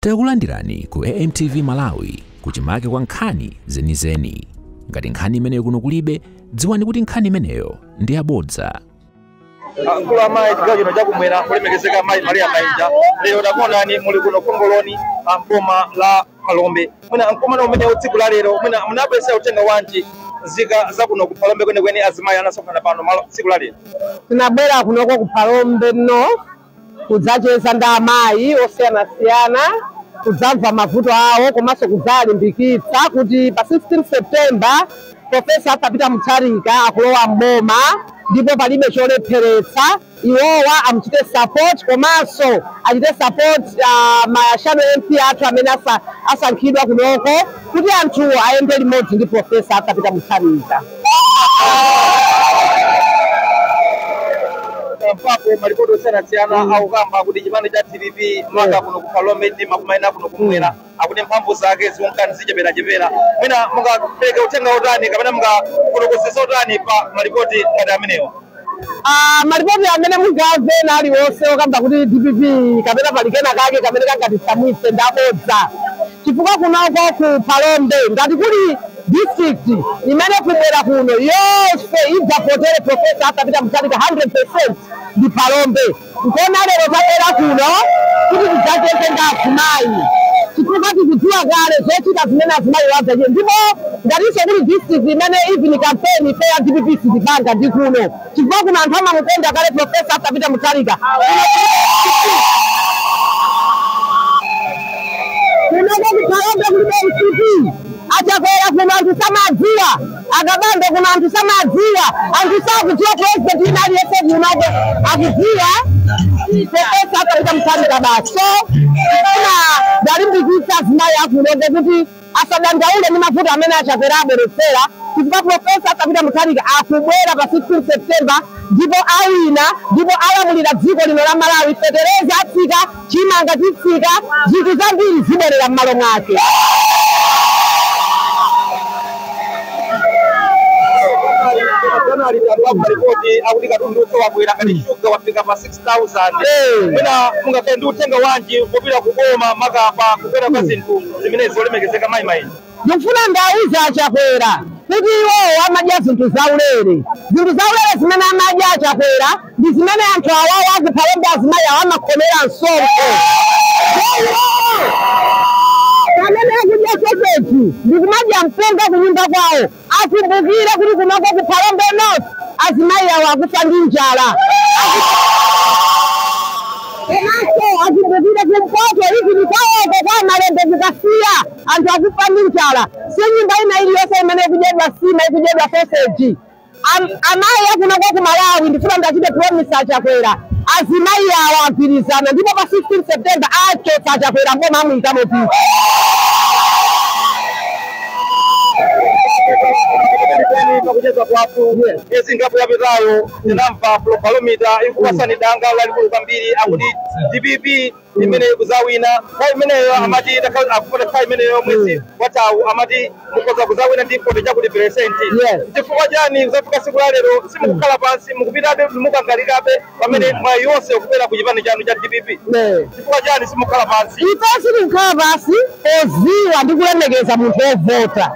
Takulandirani ku AMTV Malawi kuchimake kwa nkhani zenizeni. Ngati nkhani imeneyo kuno kulibe, dziwani kuti nkhani imeneyo ndi yabodza. Mkulu wa mayi chigawo chino chakumwera kulemekezeka mayi Maria Mainja, lero takuonani muli kuno Kongoloni mboma la Phalombe. Mwina mkumano umene tsiku la lero mwina munapeza uthenga wanji nzika za kuno ku Phalombe kwenikweni azimayi anasonkhana pano malo tsiku la lero? Tinabwera kunoko ku Phalombe no kudzacheza ndi amayi osiyanasiyana, kudzamva mavuto awo komanso kudzalimbikitsa kuti pa 16 September Professor Arthur Peter Mutharika akulowa mboma ndipo palibe cholepheretsa. Iwowa amuchite support komanso achite support ma shadow MP athu amene asankhidwa kunoko kuti anthuwo ayende limodzi ndi Professor Arthur Peter Mutharika. Mpapo malipoti osiyanasiyana akukamba kuti chipani cha DPP maka kuno ku Phalombe ndi makumaina kuno kumwera akuti mphamvu zake zikunkani zicheperachepera. Mwina mungapereke uthenga otani kapena mungafotokozesa otani pa malipoti ngati amenewa? Malipoti amene mungamve aliwonse okamba kuti DPP kapena pali kena kake kamene kangatitsamwitse ndabodza, chifukwa kunoko ku Phalombe ngati kuli district imene kumwera kuno yonse idzavotere Professor Arthur Peter Mutharika 100% ndi Phalombe. Nkona lero tabwera kuno kuti tidzacheze ndi azimayi, chifukwa tikudziwa kale zochita zimene azimayi wadzachita, ndipo ngatinso kuli district imene even campaign ife ya DPP sitipanga ndi kuno, chifukwa kuno anthu amamukonda kale Professor Arthur Peter Mutharika. Kunoko ku Phalombe kulibe MCP, achakwera kuno anthu samadziwa, akabambe kuno anthu samadziwa, anthu sakudziwa president ina aliyense kunoko akudziwa Professor Arthur Peter Mutharika basi. So kuna ndalimbikitsa azimayi akunoko kuti asadandaule ndi mavuto amene achakwera abweretsera, chifukwa Professor Arthur Peter Mutharika akubwera pa 16 September ndipo awina, ndipo alamulira dziko lino la Malawi. Fetereza atsika, chimanga chitsika, zinthu zambiri zibwerera m'malo mwake. Malipoti akuti katundu wabwera ngati shuga wafika pa 6000. Mwina mungakhale ndi uthenga wanji popita kuboma makapa kukwera kwa zinthu zimene zolemekezeka mayi Mainja? Ndikufuna ndawuze achakwera kuti iwowo amadya zinthu zaulere. Zinthu zaulere zimene amadya achakwera ndi zimene anthu awawo aku Phalombe azimayi awo amakhomera msonkho. Pamene akudya soseji ndikumadya mpunga kunyumba kwawo, akumbukire kuti kunoko ku Phalombe North azimayi awo akufa ndi njala. Komanso akumbukire kumpoto ivi ni kwawoko kwa Malembe kukasiya anthu akufa ndi njala. Si nyumba ina iliyonse imene ikudyedwa sima ikudyedwa soseji. Amayi akunoko ku Malawi ndifuna ndachite promise achakwera, azimayi awo agwirizana ndipo pa 16 September achotsa achakwera mboma amuyikamo pita. Pakucheza kwathu mwezi ngapo yapitayo tinamva Afrobarometer ikupasani danga lalikulu kwambiri akuti DPP imene ikuzawina nthawi imeneyo amati akufuna nthawi imeneyo mwezi wathawu amati mukhoza kuzawina ndi 40 chakuti percent. Chifukwa chani kuzafika tsiku la lero simukukhala pansi, mukupitabe mukangalikabe pamene mwayi yonse ukubwera ku chipani chanu cha DPP? Chifukwa chani simukhala pansi? Ife sitikukhala pansi oziwa ndi kulemekeza munthu wovota.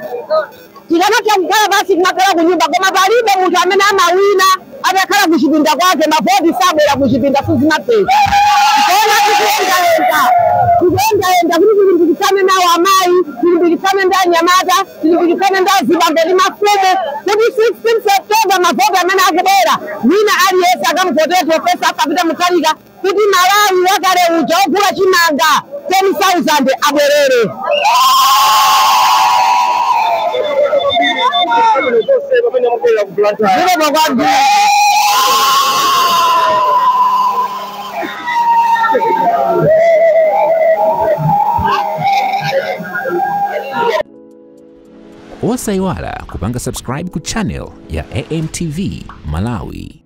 Tikanatha kukhala pansi timakhala kunyumba, koma palibe munthu amene amawina atakhala kuchipinda kwake, mavoti sabwera kuchipinda sizimatheka. Kona tikuyendayenda kuti tilimbikitsane nawo amayi, tilimbikitsane ndi anyamata, tilimbikitsane ndi azibambo ndi mafumu kuti 16 September mavoti amene akubwera wina aliyense akamuvotere Professor Arthur Peter Mutharika kuti Malawi wakale uja ogula chimanga 10,000 abwerere. Osayiwala kupanga subscribe ku channel ya AMTV Malawi.